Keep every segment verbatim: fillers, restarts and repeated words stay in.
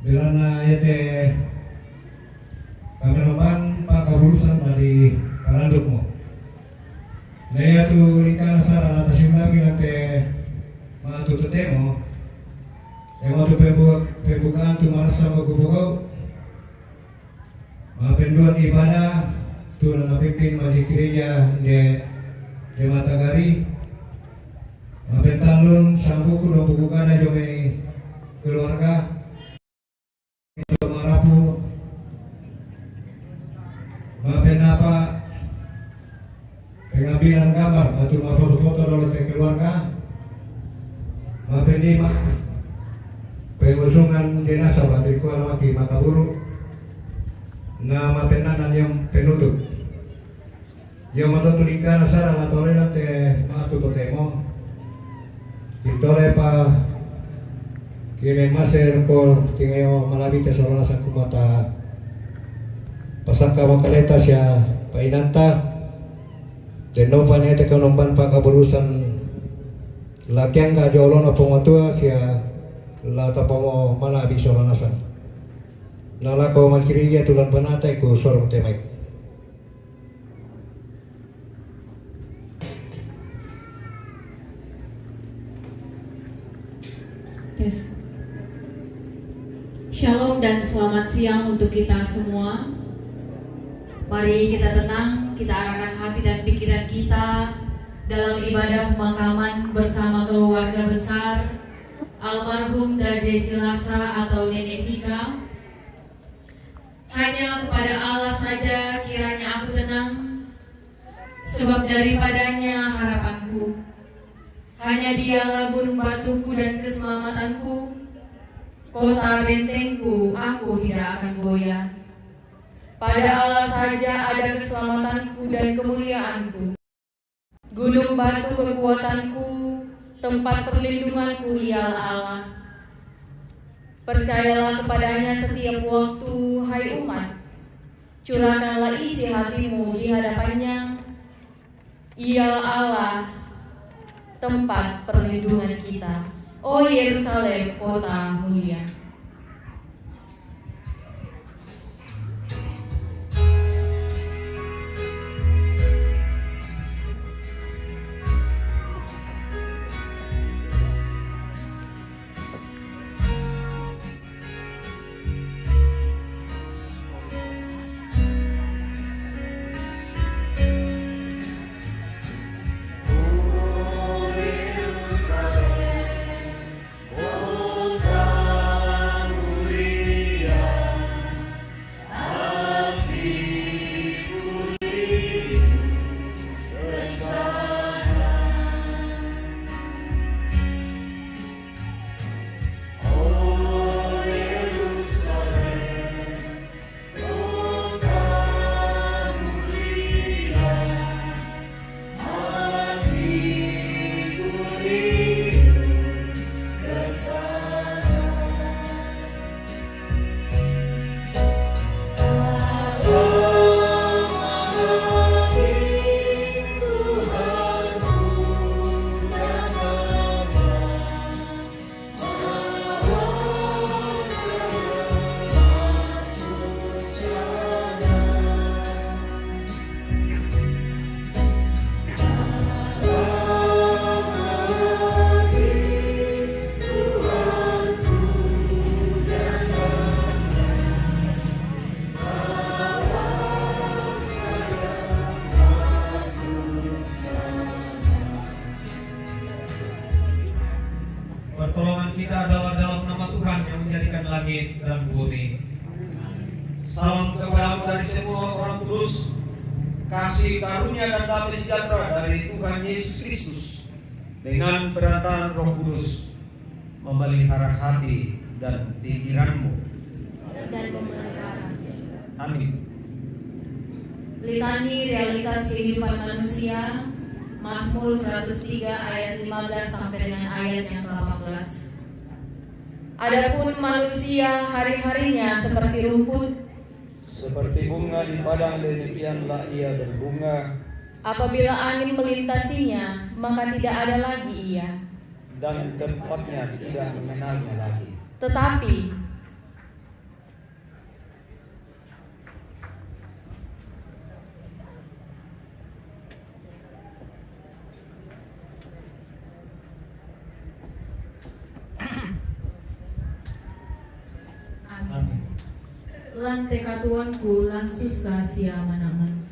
Bilanna iate pamenomban pakabulusan dari parandukmu. Na iatu lingkana sara la tasiundangi nante matu totemo, e matu pembu-, pembukaan tu marasa magubugau, mapenduan ibadah tu na napimpin Majelis Gereja de Jemata Gari, mapentallun sambuku dombuku kada jomai keluarga, marapu, mapenapa pengambilan gambar batu mafoto-foto dolo te keluarga, mapenima pengusungan jenazah batu kuala maki makaburu, na mapenanan yang penutup. Ia matotu lingkana sara la tole nante matu totemo. Titole pa kime maser ko tingeo malabite solana sakumata pasaka makaleta sia painanta. Denopa nete kanomban pakaburusan lakiangga jolona pongotua sia la tapamo malabi solana san. Nalako makirija tulan panata iku sorong temai. Tes. Shalom dan selamat siang untuk kita semua. Mari kita tenang, kita arahkan hati dan pikiran kita dalam ibadah pemakaman bersama keluarga besar almarhum Dade Silasa atau Nenek Vika. Hanya kepada Allah saja kiranya aku tenang, sebab daripadanya harapanku. Hanya dialah gunung batuku dan keselamatanku, kota bentengku, aku tidak akan goyah. Pada Allah saja ada keselamatanku dan kemuliaanku. Gunung batu kekuatanku, tempat perlindunganku ialah Allah. Percayalah kepadanya setiap waktu, hai umat. Curahkanlah isi hatimu di hadapannya. Ialah Allah, tempat perlindungan kita. O Yerusalem, kota mulia. Pertolongan kita adalah dalam nama Tuhan yang menjadikan langit dan bumi. Salam kepadamu dari semua orang kudus. Kasih karunia dan damai sejahtera dari Tuhan Yesus Kristus dengan penataan Roh Kudus memelihara hati dan pikiranmu. Dan memelihara. Amin. Litani realitas kehidupan manusia, Mazmur seratus tiga ayat lima belas sampai dengan ayat yang kedelapan belas. Adapun manusia hari-harinya seperti rumput. Seperti bunga di padang, demikianlah ia berbunga. Apabila angin melintasinya, maka tidak ada lagi ia. Dan tempatnya tidak mengenalnya lagi. Tetapi Lan te katuoanku lan sussa sia manaman.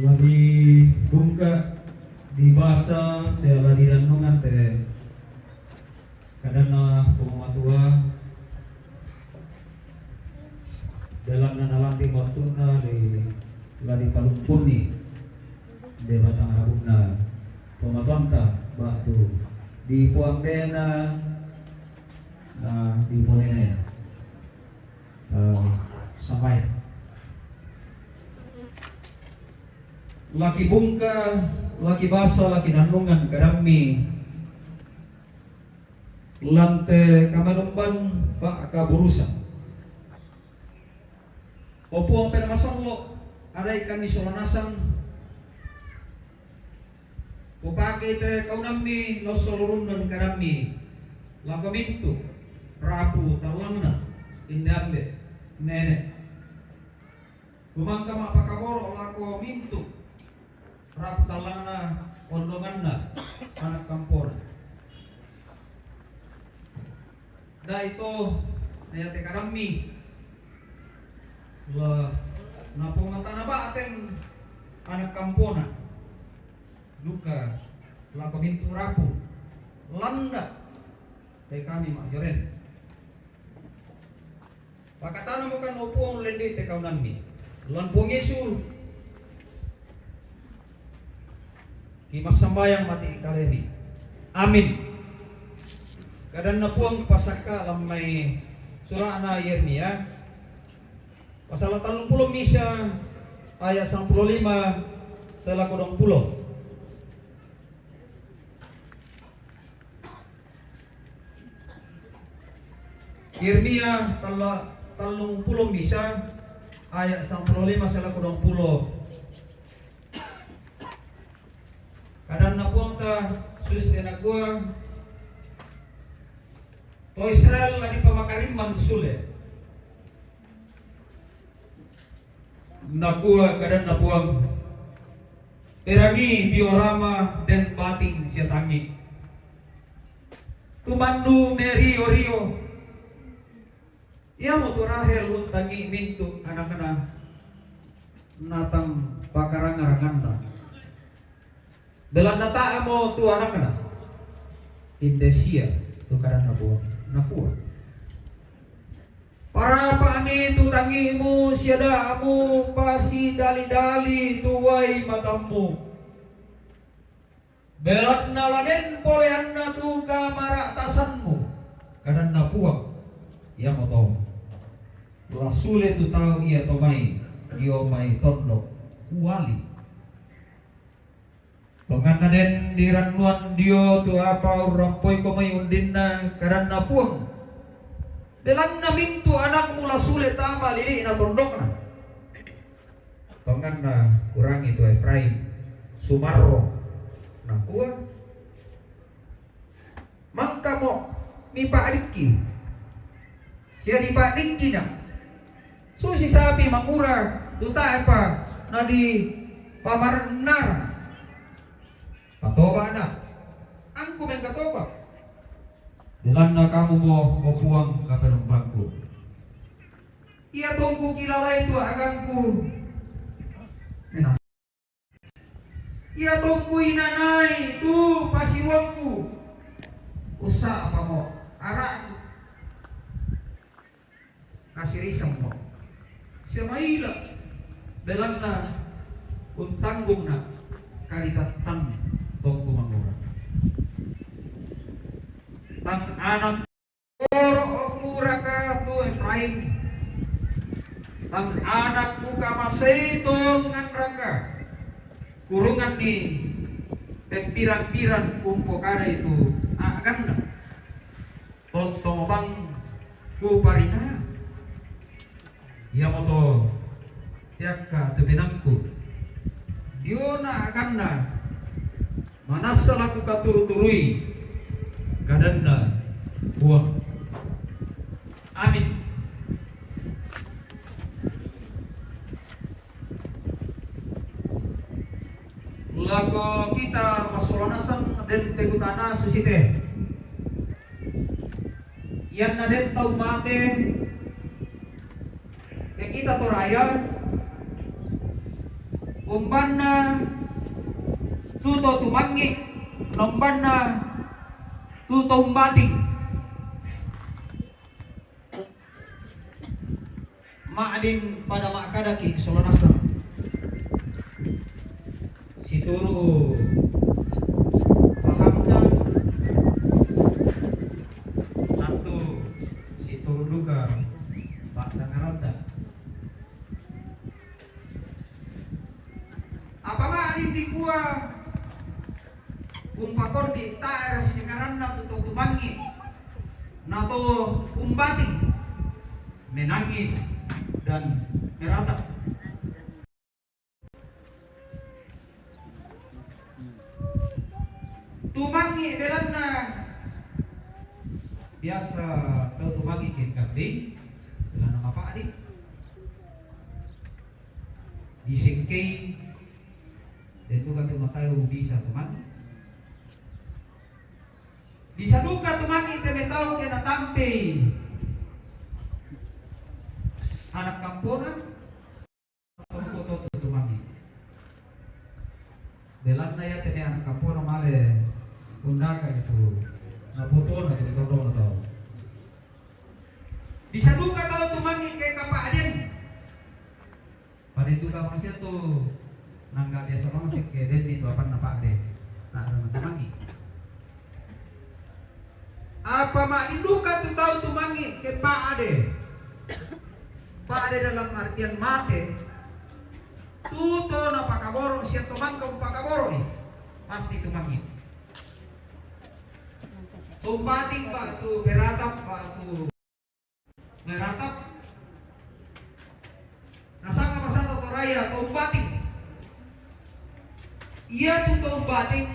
La dibungka, dibasa, sia la dirennungan te kadanNa Puang Matua, dalanna nalambi wattunna ri la dipalumpunni Debata marabunna Puang Matuanta ba'tu dipoambena na diponena ya. Eh, sampai. Laki bungka, laki basa, laki nannungan kadammi lan te kamanumban pa'kaburusan. O Puang Pera Masallo, adai kami sola nasang, kupake te kaunammi lao solorunna kadammi lako mintu rapu tallangna, inde ambe, nene. Kumangka ma'pakaboro lako mintu rapu tallangna ondonganna ana' kampona. Da'ito na iate kadammi la napomatana ba'teng ana' kampona duka lako mintu rapu landa' te kami ma'joren. Pakatanamokan o Puang lende' te kaunammi. Lan Puang Yesu kimassambayang mati kalemi. Amin. Kadanna Puang pasakka lan mai sura'na Yeremia, pasala tallumpulo misa aya' sampulo lima sae lako duampulo. Yeremia talla-, tallumpulo misa aya' sampulo lima sae lako duampulo. Kadanna Puangta susi nakua, to Israel la dipamakarimman sule. Nakua kadanna Puang, perangi biorama den bating sia tangi. Tumandu merio-rio. Iamotu Rahel untangi mintu anakna, natang pakaranga-ranganna. Belanna tae mo tu anakna. Indonesia tu kadanna Puang. Nakua, parapa'mi tu tangi'mu sia da'mu pasidali-dali tu uai matammu. Belanna la den poleanna tu kamara'tasanmu, kadanna Puang. Iamoto la sule tu tau ia to mai dio mai tondok uali. Tonganna den dirannuan dio tu apa urrampoiko mai undinna, kadanna Puang. Belanna mintu anakmu la sule tama lili'na tondokna. Tonganna kurangi tu Efraim, sumarro, nakua, mangkamo mipa'dikki, sia dipa'dikkina, susi sapi mangura tu tae'pa nadipamannara. Patoba'na, angku mengkatoba. Belanna kamumo, o Puang, kaperompangku. Ia tongku kilalai tu agangku, ia tongku inanai tu pasiuangku, ussa'pamo ara'ku, kasirisemmo sia maila, belanna untanggungna karitattan tongku mangura. Tang anak Oro' kuraka tu Efraim, tang anakku kamasei tonganraka, kurunganni peppiran-piran umpokadai tu a'ganna, tottomo bang kuparina. Iamoto teakka tu penangku diona a'ganna, manassa la kukaturu-turui kadanna Puang. Amin. Lako kita massola naseng den pekutana susite. Ianna den tau mate, ke kita Toraya, umbanna tu to tumangngi, na umbanna tu to umbating. Ma'din pada ma'kadaki sola naseng. Situru pahamna, tantu situru duka pa'tangngaranta. Apa ma'din dikua umpakondi tae' rasitingaranna tu to tumangngi, na to umbating, menangis dan meratap. Tumangngi belanna biasa tau tumangngi ke kambing, belanna mapa'di. Disengkei, den duka tu matau bisa tumangngi. Bisa duka tumangngi te metau ke natampei anak kampona, tongko to tumangngi. Belanna ia te anak kampona male undaka itu, napotona tu tondona tau. Bisa duka tau tumangngi ke kapa'den. Pada duka manusia tu nangga biasa mangsik ke den itu apanna pa'de. Nah, tumangngi. Apa ma'din duka tu tau tumangngi ke pa'de? Pa'de dalam artian mate. Tu to napakaboro' sia to mangka umpakaboro'i, pasti tumangngi. Umbating ba'tu peratap ba'tu meratap. Nasanga pasata Toraya to umbating. Iatu to umbating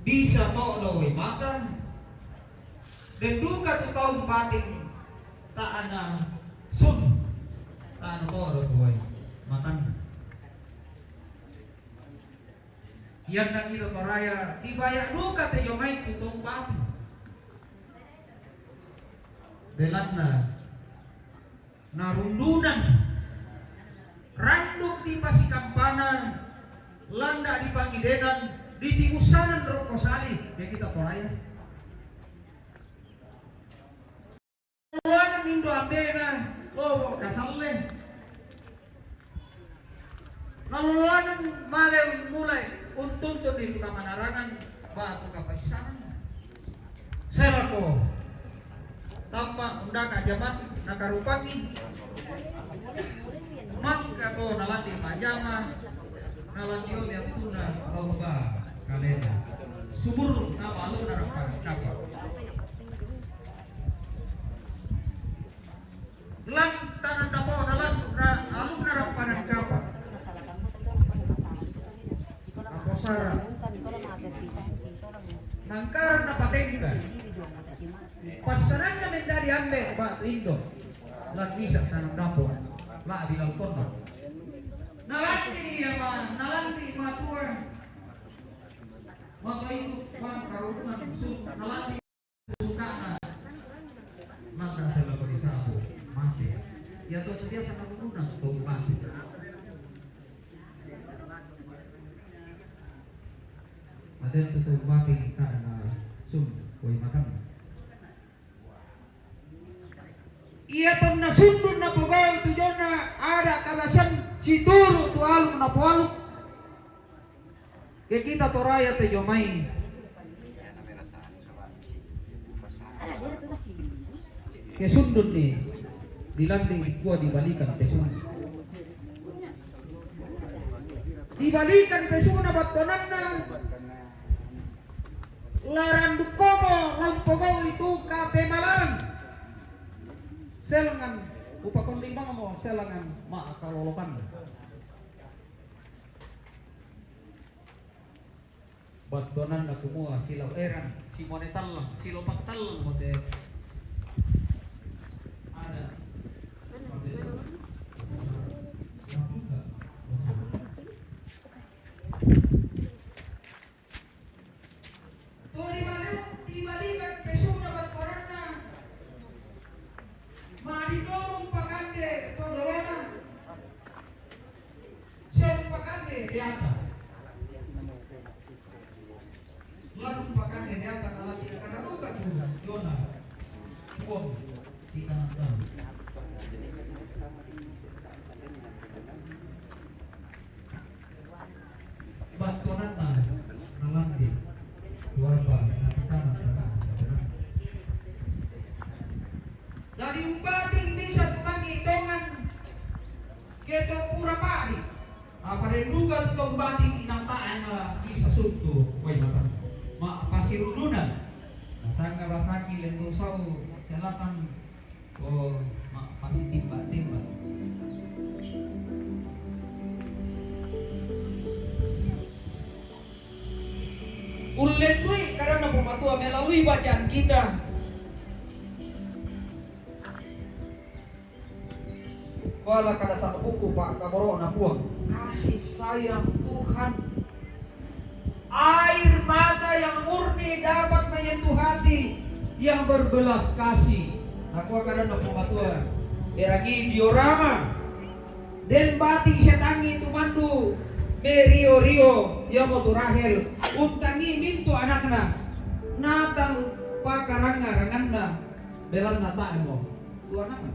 bisa to'do uwai mata, den duka tu tau umbating ta'ana sun, ta'ana to'do tu uwai matanna. Ianna iro Toraya dibaya' duka te jomai tu to umbating. Belanna narundunan, randuk dipasikampana, landa dipangidenan, Di timusanan roko sali, ya kita tolaya. Naloloanan indo' ambena lobo' kasalle. Naloloanan male mulai untuntun itu kamanarangan batu kapaissanan. Selako tamma undaka jaman nakarupangi. Mangka to nalandi majama, nalandi omi attuna lao ba kalena. Sumur nama aluna rampang kapa. Lan tanang dapo nalan na alumna rampanan kapa. Naposara. Nangkara napatengka. Passananna mendadi ambe batu indo. Lan bisa tanang dapo. La bilang kono. Nalandi iya ma, nalandi matua. Maka itu, ma, karunungan, su, nalandi. Sukana. Maka sela ko disapu mate. Iya to biasa karunungan to mate. Ada tu to mate kita na sun, koi makan. Iya to nasundun napogau' tu jona ada kabasan situru tu aluk napoaluk. Ke kita toraya te jomai. Ke sundun ni dilanding dikua dibalikan pesuna. Dibalikan pesuna battonanna. Laran dukkomo lampogau itu kapemalaran. Selangan upakondimamo selangan makalolokan. Battuananna kumua silau erang, simone tallang, silopak tallang mo te. Ada. Tuli maliu, tibalikan pesuna battuananna. Mani domo pakande to dolona. Siapa pakande di atas. Lalu pakande di atas, kalau tidak karena bukan tu, Yona. Buang di tanah dalam. Battuananna nalandi keluarga nakitanang tanah sebenarnya. Jadi umbating bisa tumangi tongan ke to pura padi. Apa den duga tu tombating inang taeng bisa suttu wai matang. Ma pasirundunan. Nasanga rasaki lendo sau selatan. Oh, ma-, pasti timba-timba. Ullennui kadanna Puang Matua melalui bacaan kita. Kuala kada satu buku, Pak, kaboro na Puang. Kasih sayang Tuhan. Air mata yang murni dapat menyentuh hati yang berbelas kasih. Nakua kadanna Puang Matua, erangi diorama. Den bating setangi tu mandu merio-rio, iamotu Rahel, untangi mintu anakna. Natang pakaranga-ranganna belanna taemo tu anakna.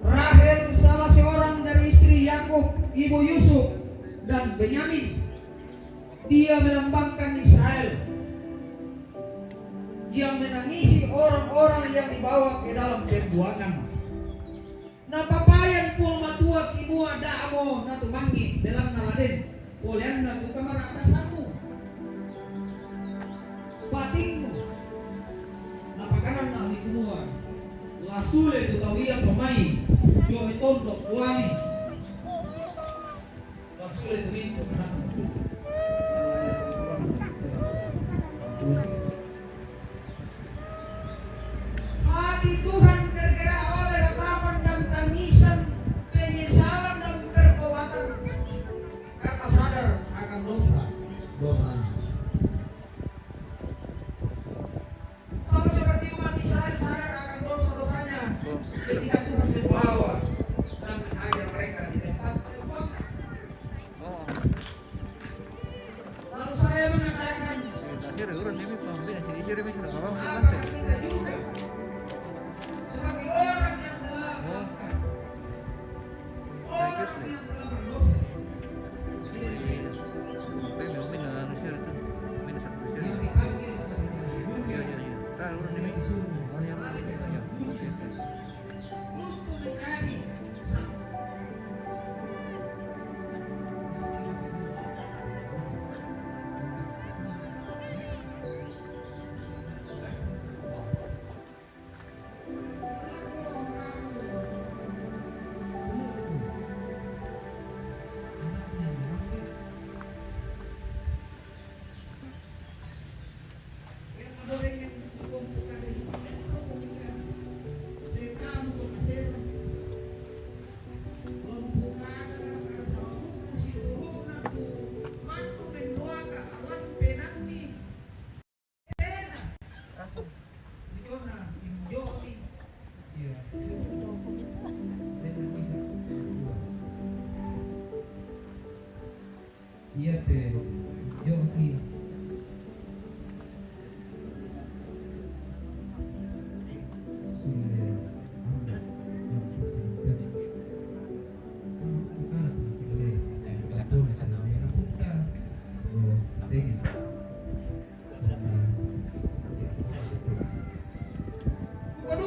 Rahel salah seorang dari istri Yakub, ibu Yusuf dan Benyamin. Dia melambangkan Israel yang menangisi orang-orang yang dibawa ke dalam pembuangan. Napapayan Puang Matua kimua da'mo natumangi belanna laden, poleanna tu kamara'tasammu. Batingmu. Napakananna mi kumua, la sule tu tau ia tomai, dio mai tondok kuali. La sule tu mintu kananmu. Hati Tuhan tergerak oleh ratapan dan tangisan, penyesalan dan pertobatan karena sadar akan dosa, dosa. Sama seperti umat Israel sadar akan dosa-dosanya ketika Tuhan membawa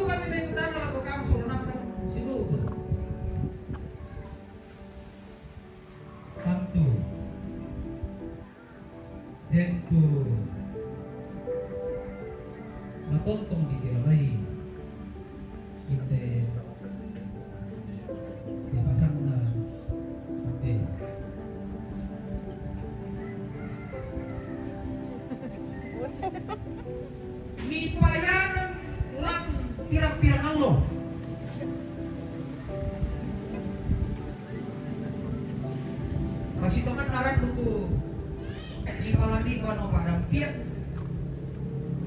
Kami mengutana lako kamu suruh nasang sinutu. Tantu. Tentu. Matontong di kira lain. Kita. Di pasang na. Tapi. Mipayanan lan pirang-pirang allo. Masitongan aran duku. Mipalan di pano padampian.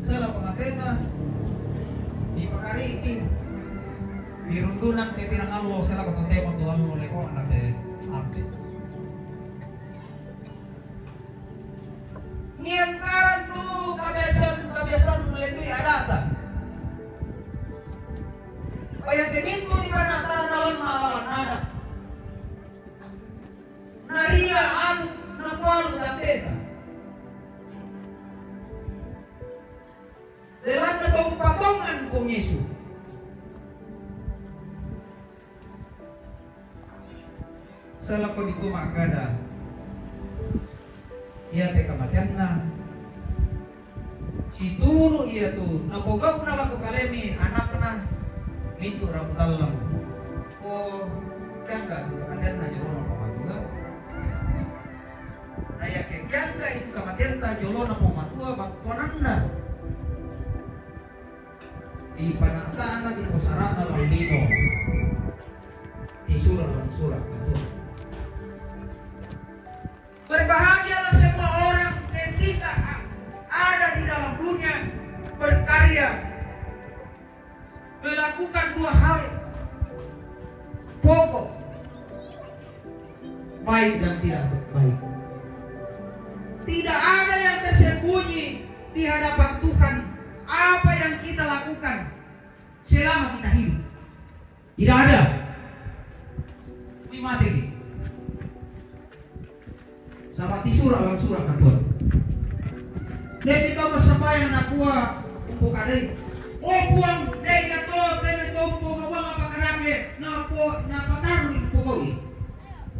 Sela pamatena. Mipakariki. Mirundunan ke pirang allo, sela patotemo tu allo leko na te ampe. Niangkaran tu kabiasaan-kabiasaan lendui adata. Paya temintu di panata nalan maalalan nada. Naria anu napalu tapeta. Delanna tong patongan Puang Yesu. Salako diku makkada, iate kamateanna, situru iatu napogau'na lako kalemi anakna, mintu rabu tallang. O, gangga tu kamateanna jolona pamatua. Na iyakke gangga itu kamateanta jolona pamatua, battuananna. Di panatana di posarana lallino. Di surah lan surah itu. Berbahagialah semua orang ketika a-, ada di dalam dunia berkarya melakukan dua hal pokok, baik dan tidak baik. Tidak ada yang tersembunyi di hadapan Tuhan, apa yang kita lakukan selama kita hidup. Tidak ada. Mui mate ki. Sama ti surah lan surah kan Tuhan. Demi kau bersambayang nakua umpukadai. Oh Puang, dei kato tene to umpukau apa kadake na po na pataru umpukau.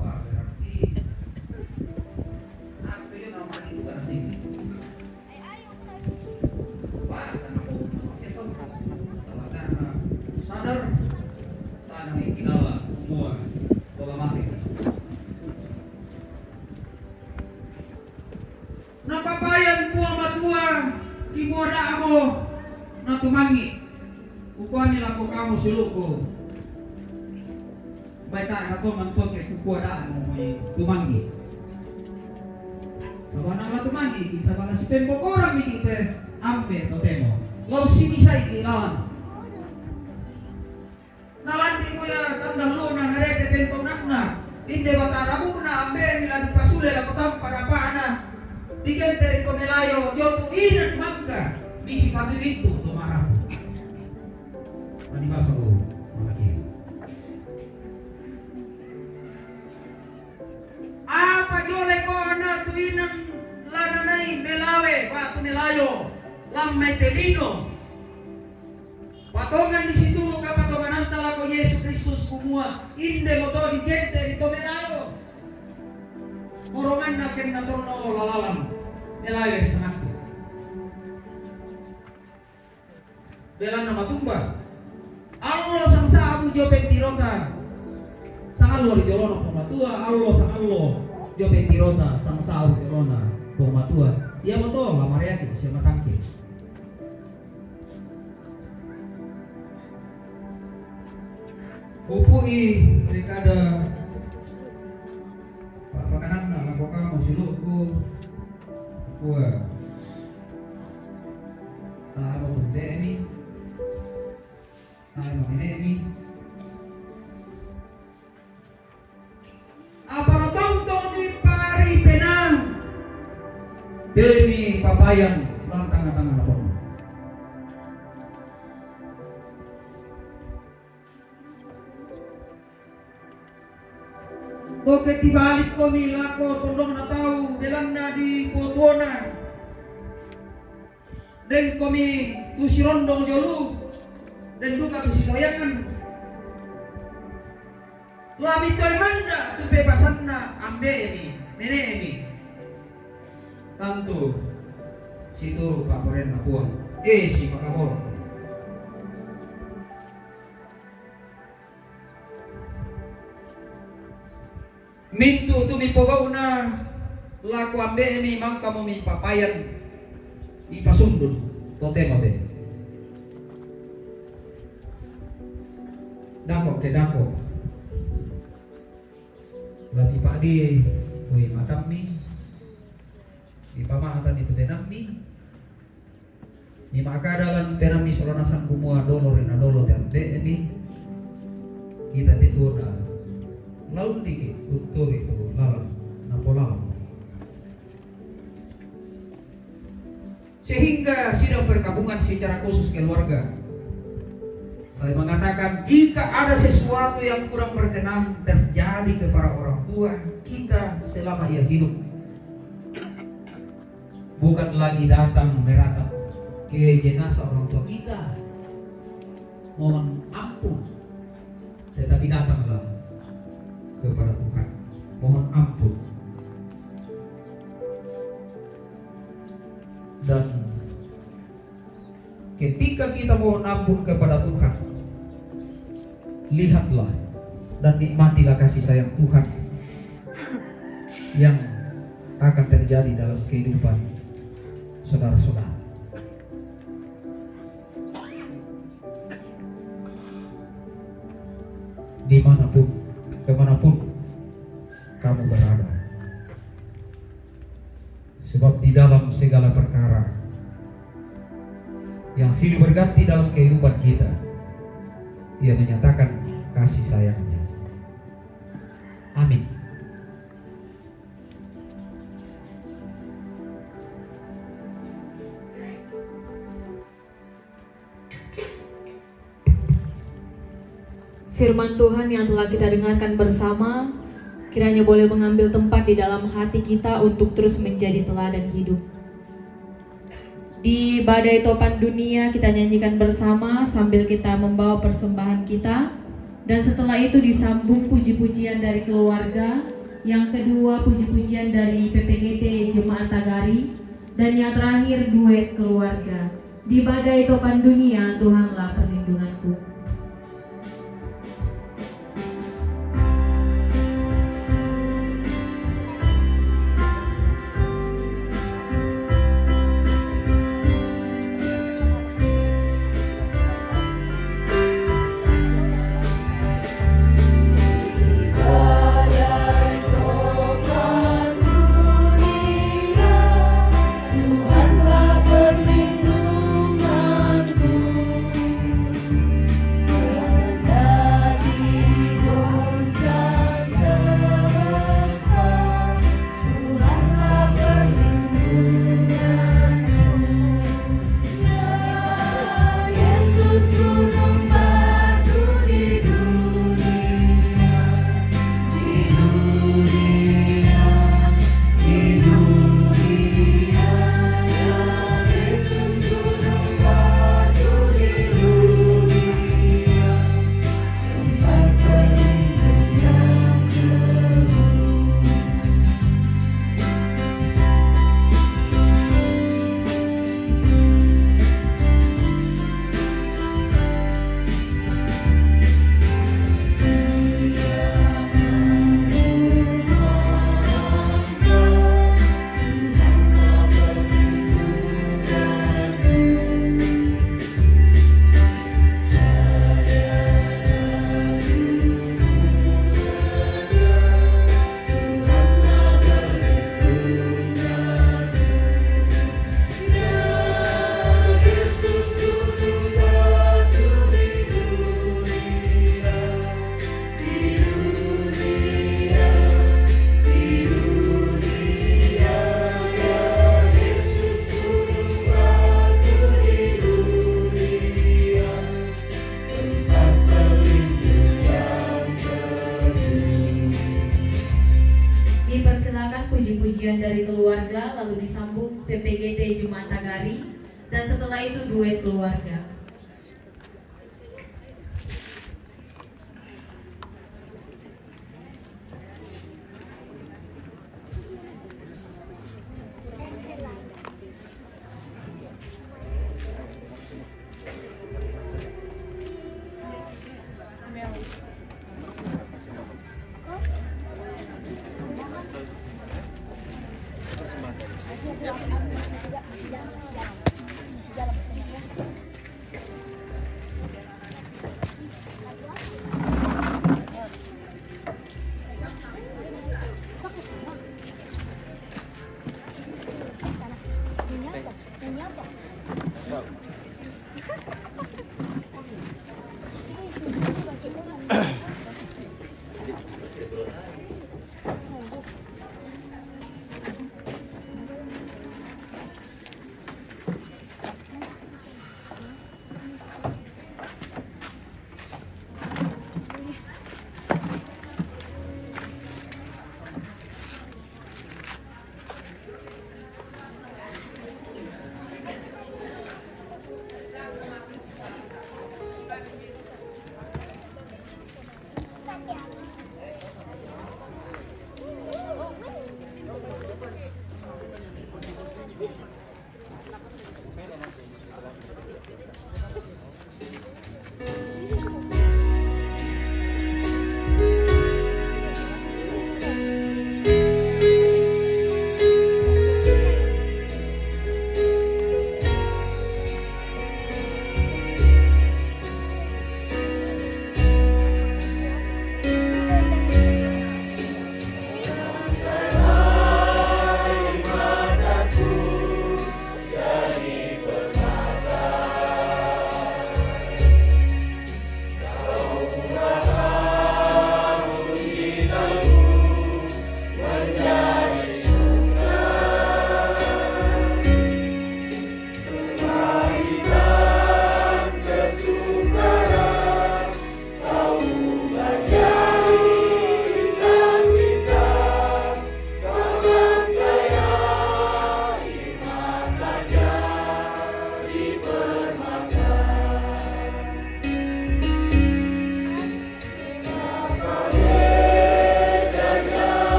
Wah, berarti aku yo nama itu kan sih. Sadar, tanang ikinawa, umua, bola mate. Napapayan Puang Matua, kimua da'mo natumangi. Kukuami lako kamu suluku. Baika na to mantoke kukua da'mo moi tumangi. Sabana la tumangi ki, sabana sipembokorang mi ki te ampe totemo. Lau simisai ki lawan. Nalanri moya tandallona narete pentonanna. Inde batara bukna ampe mi la dipasule lako tampa rapana. Digente ri to melayo, jotu inen mangka, misi patu itu to marabu. Mani masa ko malaki. Apa jole ko ana tu inen lananai melawe batu melayo lammai telino. Patongan di situ ka patongananta lako Yesus Kristus kumua inde moto di jente di to melayo. Moronganna kenna torno lalalam melayo sanakku. Belanna matumba. Allo sangsabu jo pentirota. Sangallo ri jolona Puang Matua, allo sangallo jo pentirota, sangsabu jolona Puang Matua. Iya moto la mareaki sia matangke. Upu'i rekada papakananna lako kamu siluku. Kua. Tama pundemi. Tama menemi. Apa natongtong mi paripenang. Demi papayan lan tanga-tanga napong. Toke tibalik komi lako tondong natau belanna di potuona. Deng komi tu sirondong jolu. Duka tu sisoyangan. Lami toe manda tu pepasanna ambe'mi, nene'mi. Tantu situru' pa'poraianna Puang. Eh, sipakaboro. Mintu' tu mipogau'na lako ambe'mi mangkamo mipapayan, mipasundun totemo te. Dako' ke dako'. La mipa'die, oi, matammi, mipama'tani tu tenammi. Ni ma'kada lan tenammi sola nasang kumua dolo ri nadolo te ambe'mi, kita te tuo na laundiki tutturi tu lalan napolao. Sehingga sidang perkabungan secara khusus keluarga, saya mengatakan, jika ada sesuatu yang kurang berkenan terjadi kepada orang tua kita selama ia hidup, bukan lagi datang meratap ke jenazah orang tua kita, mohon ampun, tetapi datanglah kepada Tuhan, mohon ampun. Dan ketika kita mohon ampun kepada Tuhan, lihatlah dan nikmatilah kasih sayang Tuhan yang akan terjadi dalam kehidupan saudara-saudara. Dimanapun, kemanapun kamu berada. Sebab di dalam segala perkara yang silih berganti dalam kehidupan kita, Ia menyatakan kasih sayang-Nya. Amin. Firman Tuhan yang telah kita dengarkan bersama, kiranya boleh mengambil tempat di dalam hati kita untuk terus menjadi teladan hidup. Di Badai Topan Dunia kita nyanyikan bersama sambil kita membawa persembahan kita. Dan setelah itu disambung puji-pujian dari keluarga, yang kedua puji-pujian dari P P G T Jemaat Tagari, dan yang terakhir duet keluarga. Di badai topan dunia, Tuhanlah perlindunganku. Dipersilakan puji-pujian dari keluarga, lalu disambung P P G T Jemaat Tagari, dan setelah itu duet keluarga.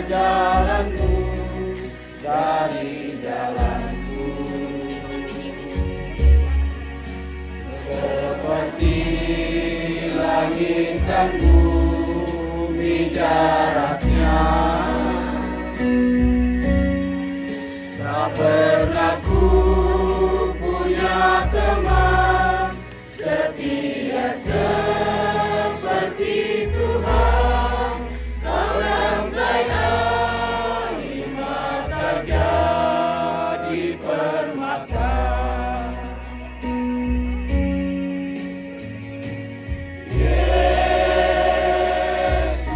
jalanmu dari jalanku. Seperti langit dan bumi jaraknya, tak pernah ku punya teman setia seperti Tuhan. Kau rangkai air mata jadi permata. Yesus,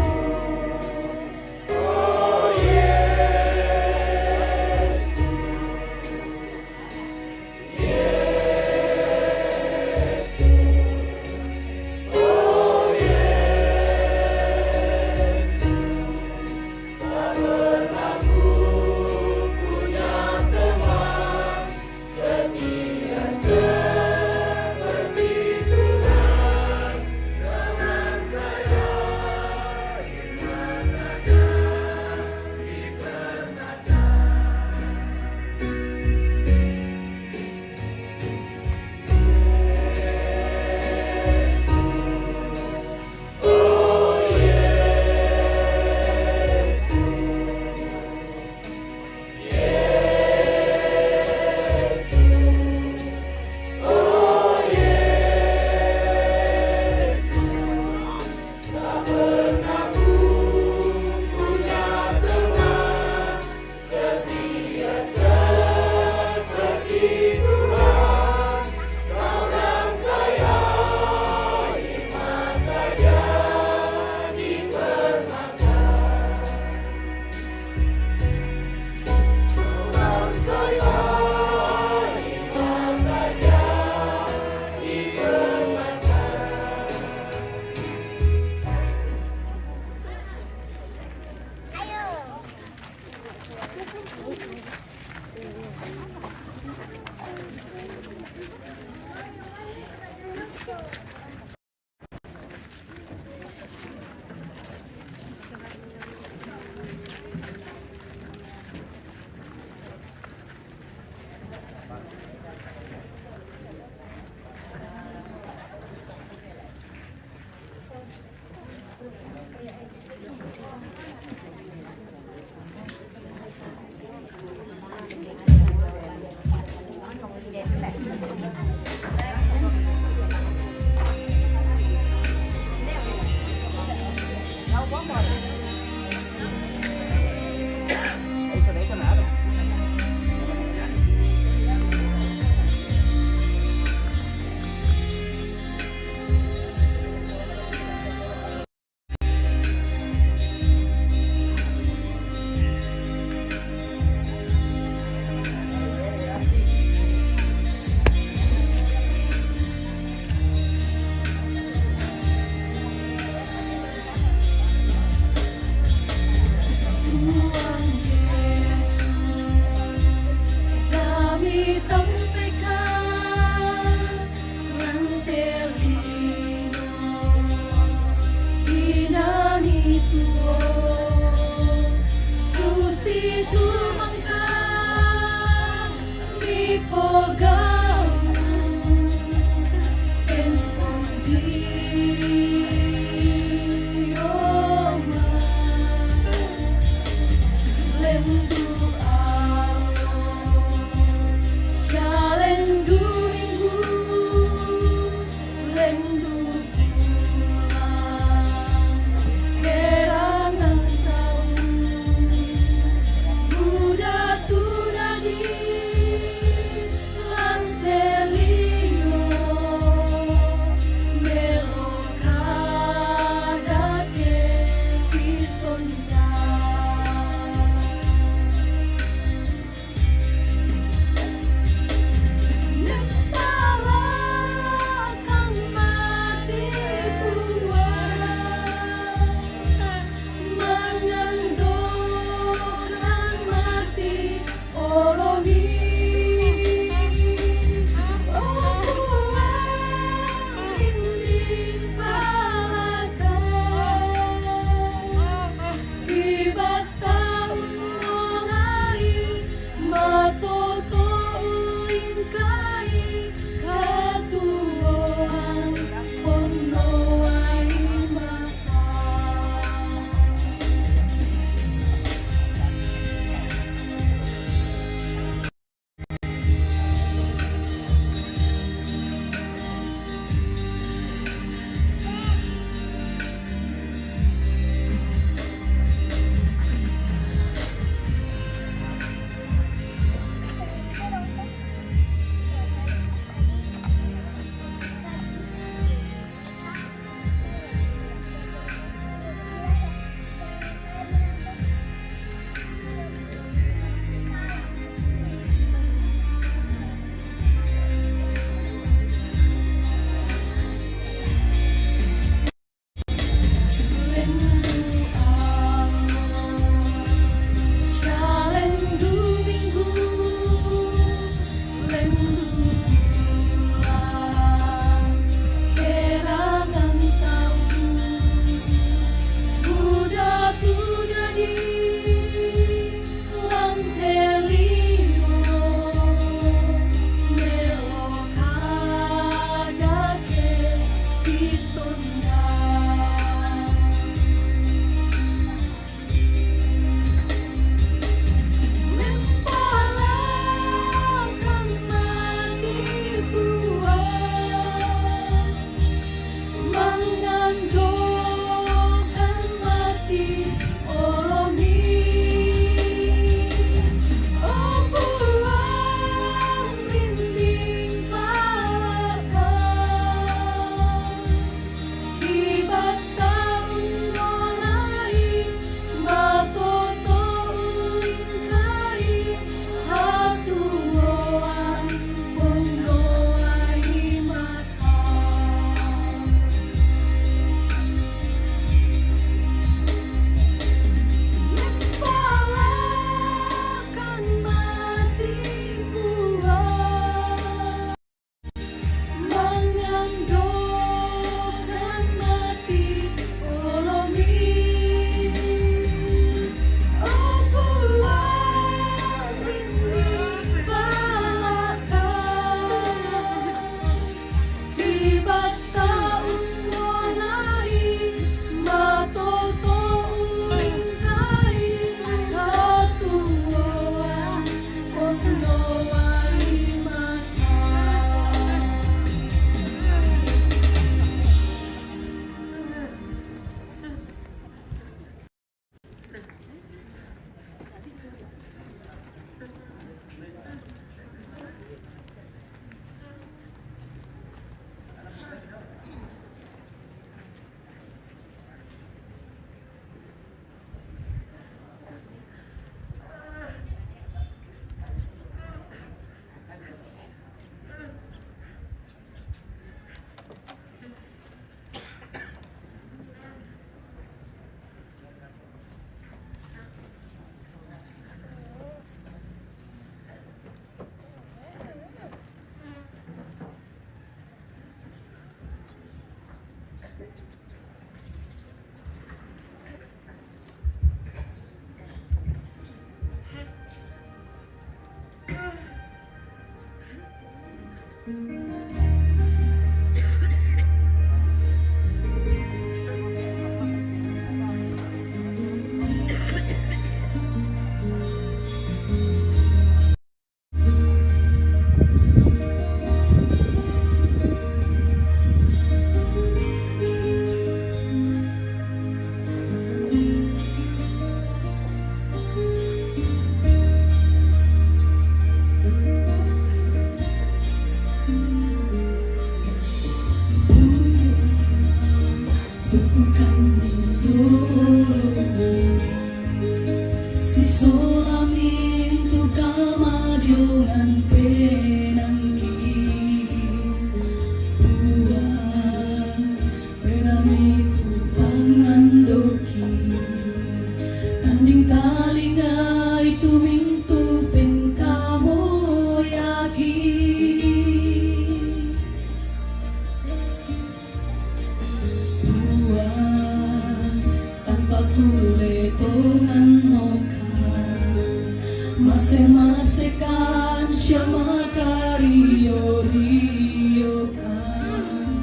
Mase-masekan siya makario-riokan.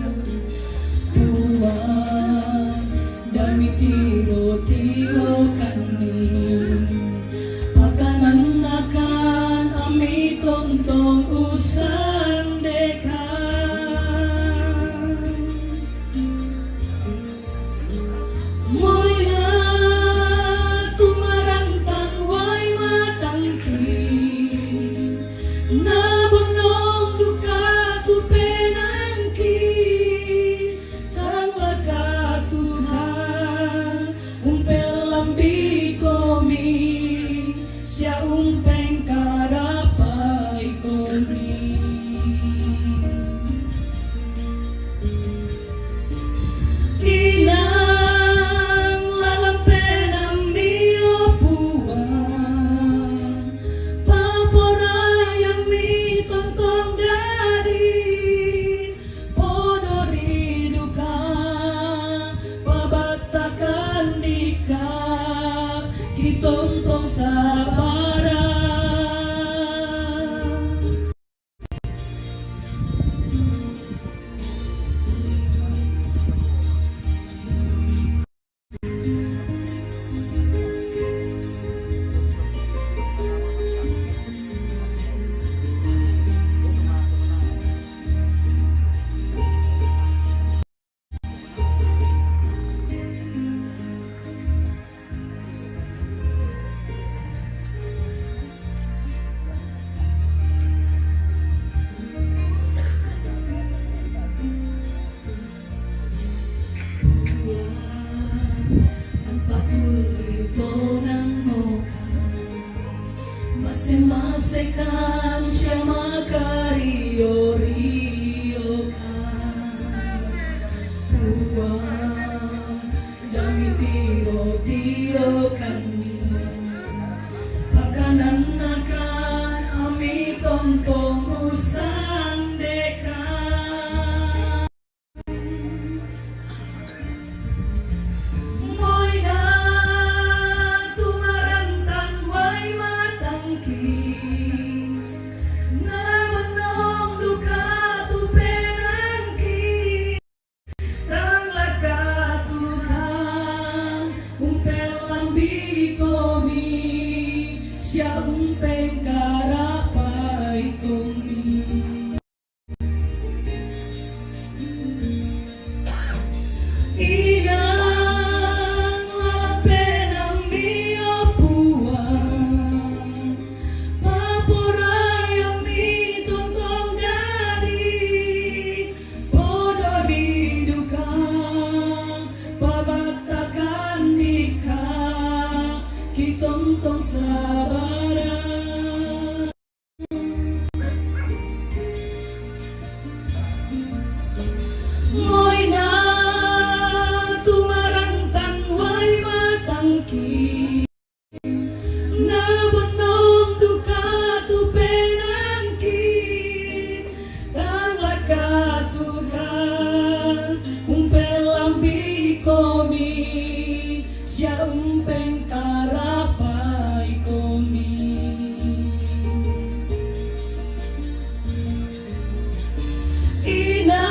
Puang, dami tiro-tirokan ni. Pakanan-akan ami tongtong usan deka. Moina tumarantang way matangki, nabonong do katu penangki, tangla katu ha, umpel lambi komi, siya umpeng karapai komi. Inang lalampen ami o Puang, paporai ami tongtong dadi, podori do ka, pabatakan di ka, kitongtong sabara. Tanpa kulit bonang moka, mase-masekan siya makario-riokan. Puang, dami tiro-tirokan ni. Pakanan-akan ami tongtong usan deka. Moina tumarantang way matangki, nabonong do katu penangki, tangla katu ha, umpel lambi komi, siya umpeng karapai komi. Inang lalampen ami o Puang, paporai ami tongtong dadi, podori do ka, pabatakan di ka, kitongtong sabara. Moina tumarantang way matangki, nabonong do katu penangki, tangla katu ha, umpel lambi komi, siya umpeng karapai komi. Ina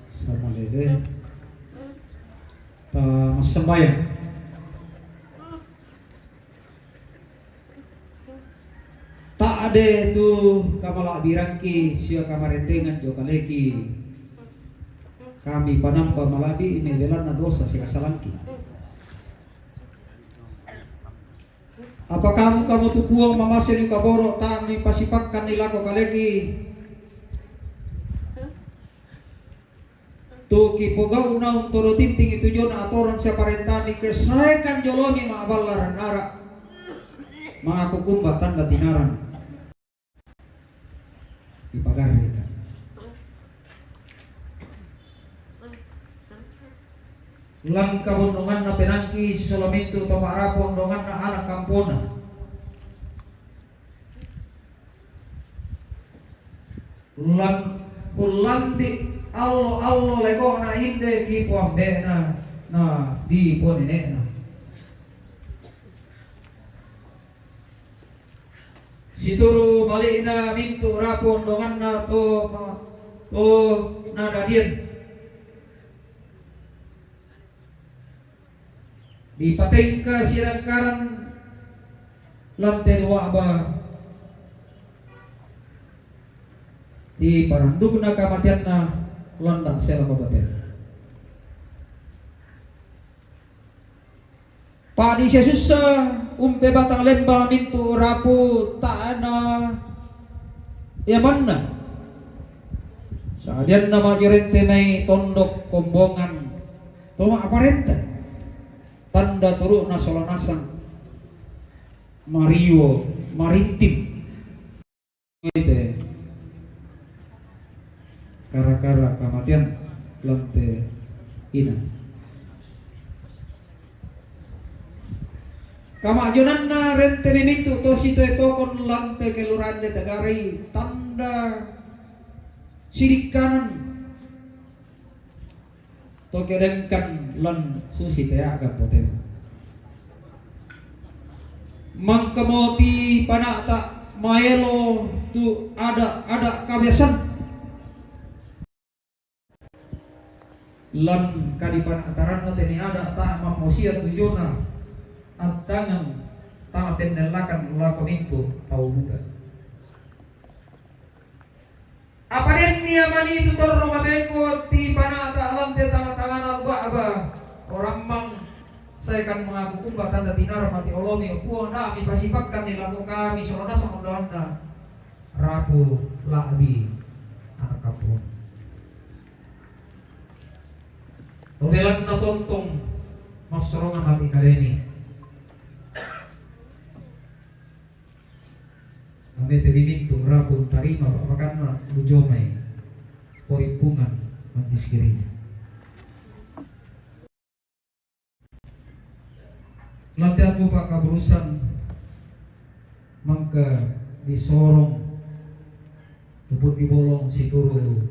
Sambalede. Ta massambayang. Ta'de tu kamala'birangki sia kamarendengan dio kaleki. Kami panampa mala'bi mebelanna dosa sikasalangki. Apa kamu, kamu tu Puang mamaseni kaboro, ta mipasipakkanni lako kaleki. Tu kipogau'na untodo tintingi tu jona atoran sia parentami, kesaekan jolomi ma'balla rannara, mangakukumba tanda tinaran. Dipagarrika. Langka bondonganna penangki sisola mintu to ma'rapu ondonganna ana' kampona. Lan kullambi allo-allo leko'na inde dipoambe'na na diponene'na. Situru mali'na mintu rapu ondonganna to ma-, to nadadien. Dipatengka sidangkaran lante dua'ba, ti parandukna kamateanna landa sela babatena. Pa'dise sussa umpebatang lemba mintu rapu ta'na yamanna. Sadianna ma'jarente mai tondok kombongan to ma'parenta. Tanda turu'na sola nasang mario marinting. Ite kara-kara kamatean lante ina. Kama'jonanna rente mimintu to sitoe tokon lante kelurahan de tagarai tanda sidik kanan. To kedengkan lan susi teaga potemo. Mangkamo ti pana'ta maelo tu ada-ada kabiasan. Lan kadipana'taranna teni ada ta mammosia tujona attangan ta pennellakan lako mintu tau buka. Apa denni amani tu torro mabeko ti pana'ta lante tanga-tangana ba'ba, orammang saekan mangaku kumba tanda tinara mati olomi, o Puang, na mipasipakkanni lako kami sola nasang ondoanna rapu la'bi ana' kampong. Obelanna tontong massorongan mati kaleni. Amete mimintu rapu tarima pa'pakanna lujomai porimpungan majlis gereja. Latihanmu pa'kaburusan mangka disorong tuput dibolong situru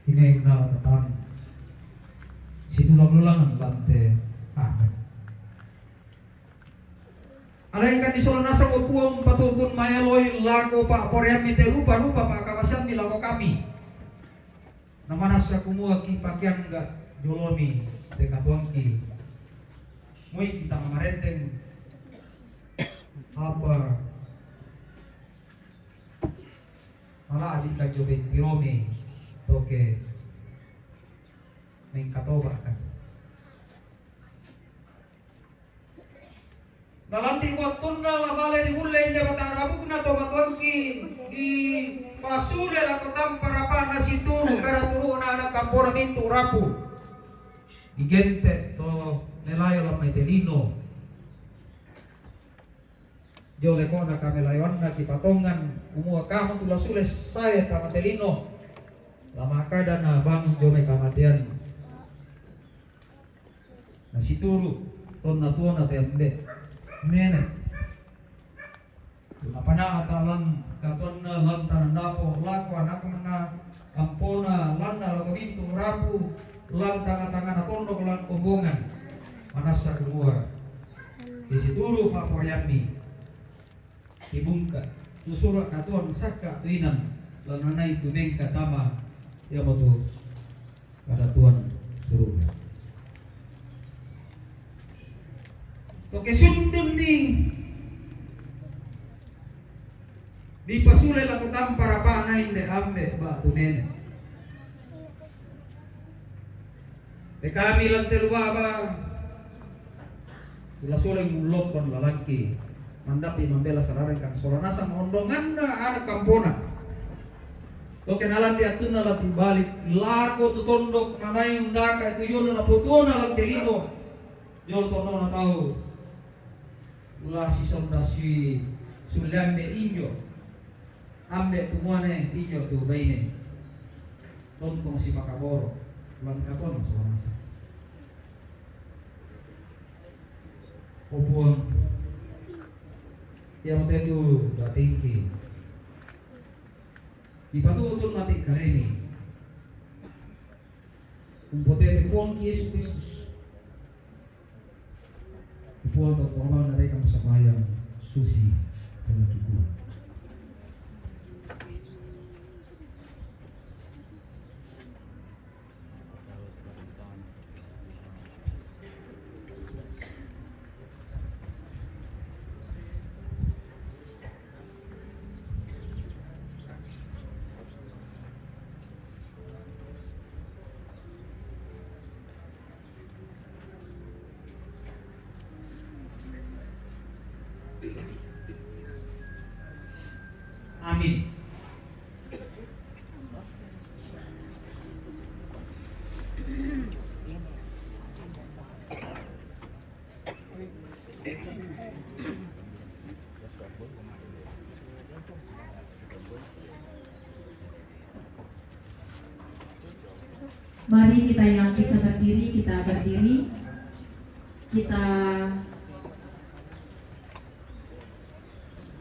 Inai menala tatang. Situlang-lulangan lante akan. Alaikan disola nasang o Puang patu'tun maeloi lako pa'poraiammi te rupa-rupa pa'kamaseammi lako kami. Namanassa kumua kipakeangga jolomi te katuoangki. Moi kita mamarenteng apa Mala'bika jo bettiromi toke mengkatoba kan. Nalanti wattunna la bale ri bulle inde batang rabukna to matuangki dipasule lako tampa rapa'na situru kada turu'na ana' kampona mintu rapu. Digente' to melayo lamai te lino. Jole kona kamelayoanna kipatongan, umua kamu tu la sule sae tama te lino. La makkadana bang jomai kamatean. Nasituru tonna tuona te ambe. Nene. Napana'ta lan katuanna lan tanandapo lako anakna kampona lanna lako mintu rapu lan tanga-tangana tondok lan kombongan. Manassa kumua. Disituru pa'poraiammi. Dibungka. Sura' katuoan sakka' tu inan, la nanai tu mengkatama, iamotu kadatuan suruga. To kesundun ni dipasule lako tampara bana inde ambe' batu nene'. Te kami lan te lu baba, tu la sule ngullokkon lalangki, mandappi mambela sararengkan sola nasang ondonganna ana' kampona. To kenalan di attunna la tibalik lako tu tondok nanai undaka tu yolo napotuona lan te lino. Yolo tondona tau. Ula sisonda si sulle ambe' injo. Ambe' tu muane injo tu baine. Tontong sipakaboro', lan katonna sola nasang. O Puang, iamote tu batingki. Dipatutu mati kalemi. Umpotete Puangki Yesus Kristus. Puang tau tolong nadai kamu sambayang susi dengan kikula. Amin. Mari kita yang bisa berdiri, kita berdiri. Kita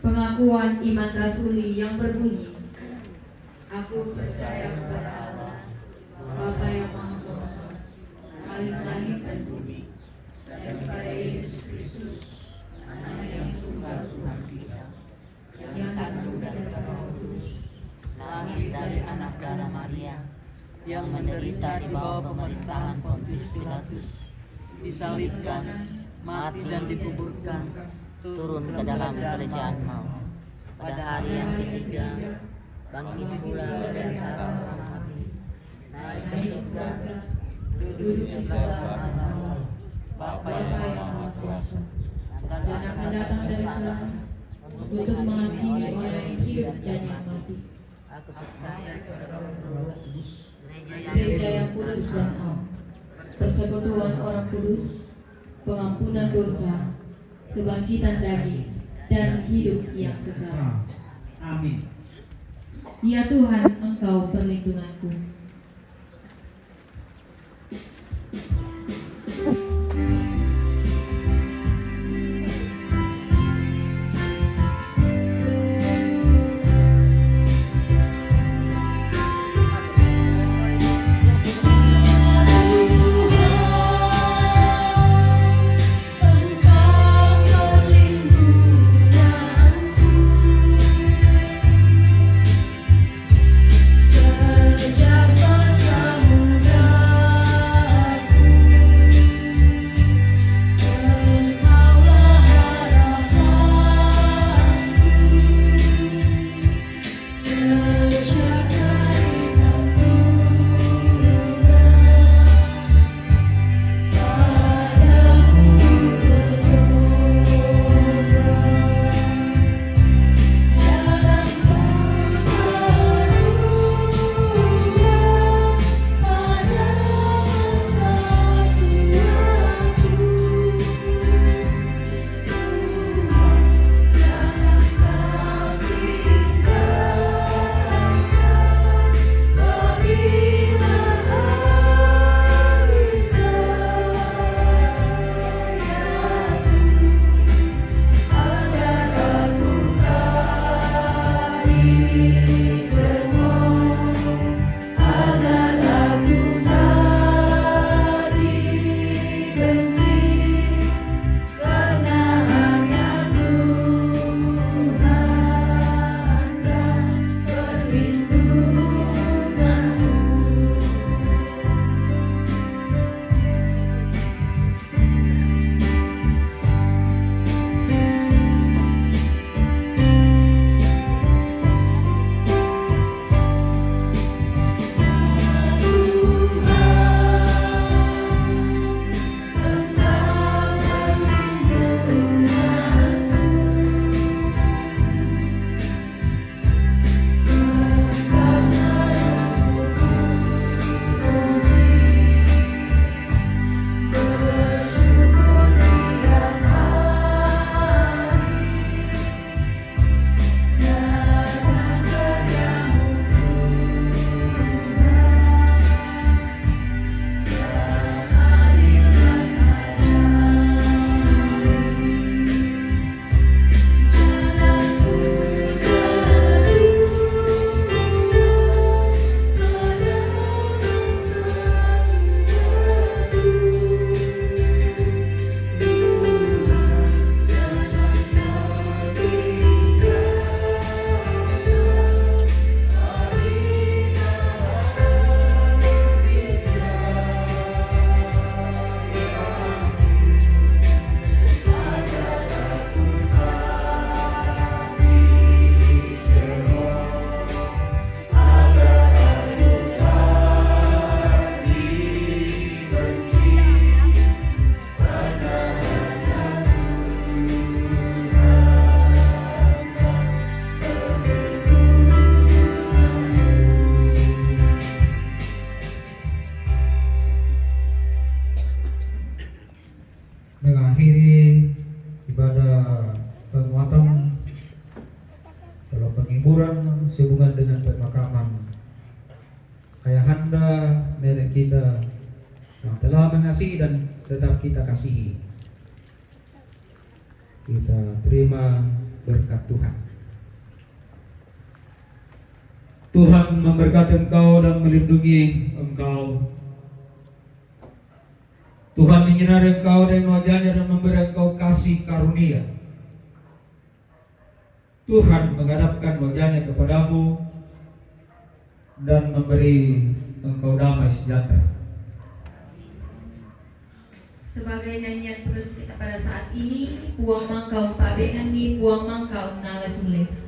pengakuan iman rasuli yang berbunyi, "Aku percaya kepada Allah, Bapa yang Maha Kuasa, Khalik langit dan bumi, dan kepada Yesus Kristus, Anaknya yang tunggal Tuhan kita, yang kandung dari Roh Kudus, lahir dari anak darah Maria, yang menderita di bawah pemerintahan Pontius Pilatus, disalibkan, mati dan dikuburkan, turun ke dalam kerajaan maut. Pada hari yang ketiga, bangkit pula dari antara orang mati, naik ke surga, duduk di sebelah kanan Allah Bapa yang Maha Kuasa, dan akan datang dari sana untuk menghakimi orang yang hidup dan yang mati. Aku percaya kepada Roh Kudus, gereja yang kudus dan am, persekutuan orang kudus, pengampunan dosa, kebangkitan daging, dan hidup yang kekal." Amin. Ya Tuhan, Engkau perlindunganku. Mengakhiri ibadah penguatan dalam penguburan sehubungan dengan pemakaman ayahanda nenek kita yang telah mengasihi dan tetap kita kasihi. Kita terima berkat Tuhan. Tuhan memberkati engkau dan melindungi engkau. Tuhan menyinari engkau dengan wajahnya dan memberi engkau kasih karunia. Tuhan menghadapkan wajahnya kepadamu dan memberi engkau damai sejahtera. Sebagai nyanyian penutup kita pada saat ini, Puang Mangkau Pabengan ni, Puang Mangkau Nala Sule.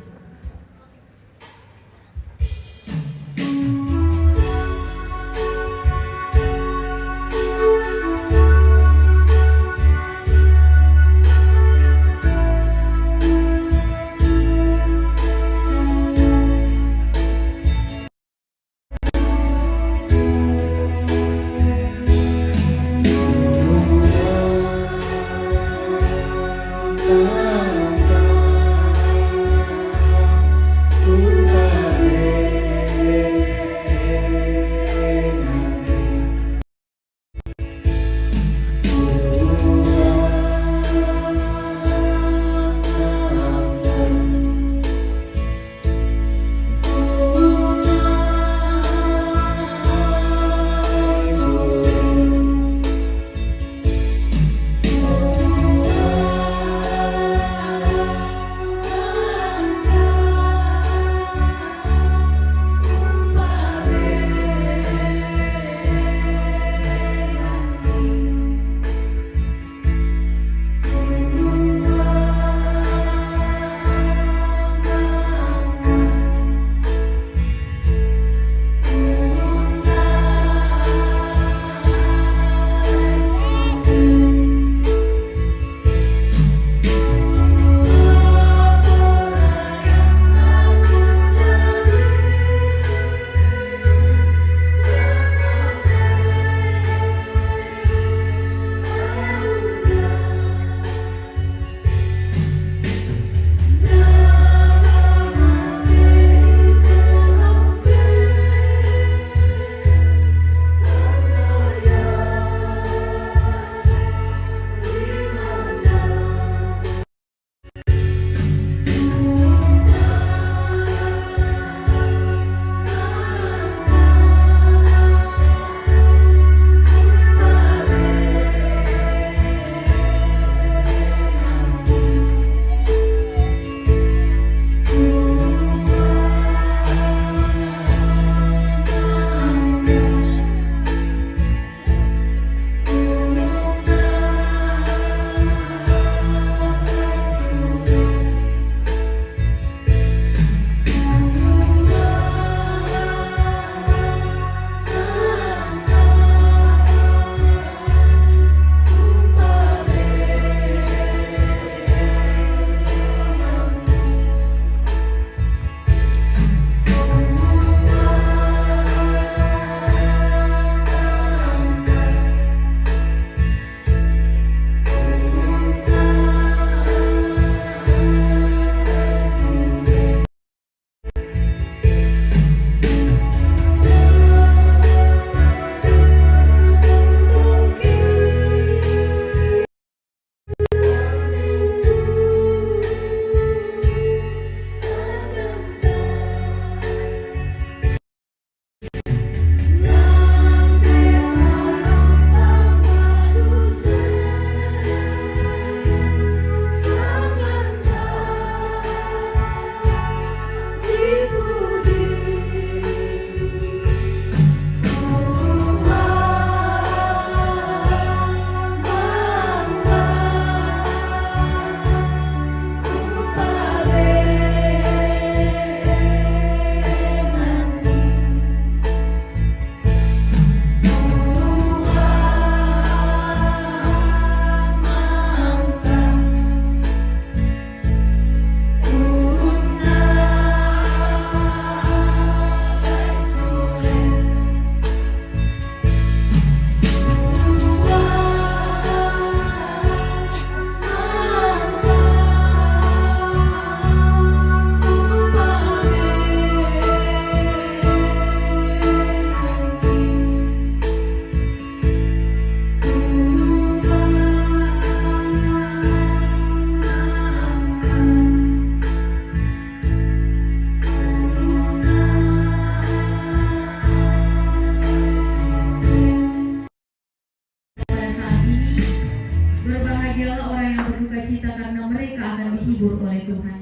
cita karena mereka akan dihibur oleh Tuhan.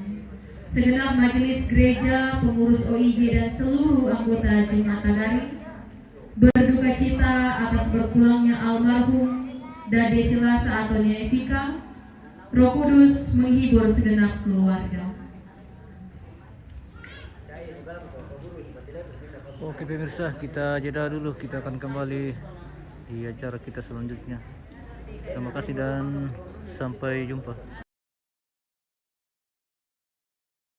Segenap majelis gereja, pengurus O I G, dan seluruh anggota jemaat Tagari berduka cita atas berpulangnya almarhum Dade Selasa atau Nenek Vika. Roh Kudus menghibur segenap keluarga. Oke pemirsa, kita jeda dulu, kita akan kembali di acara kita selanjutnya. Terima kasih dan sampai jumpa.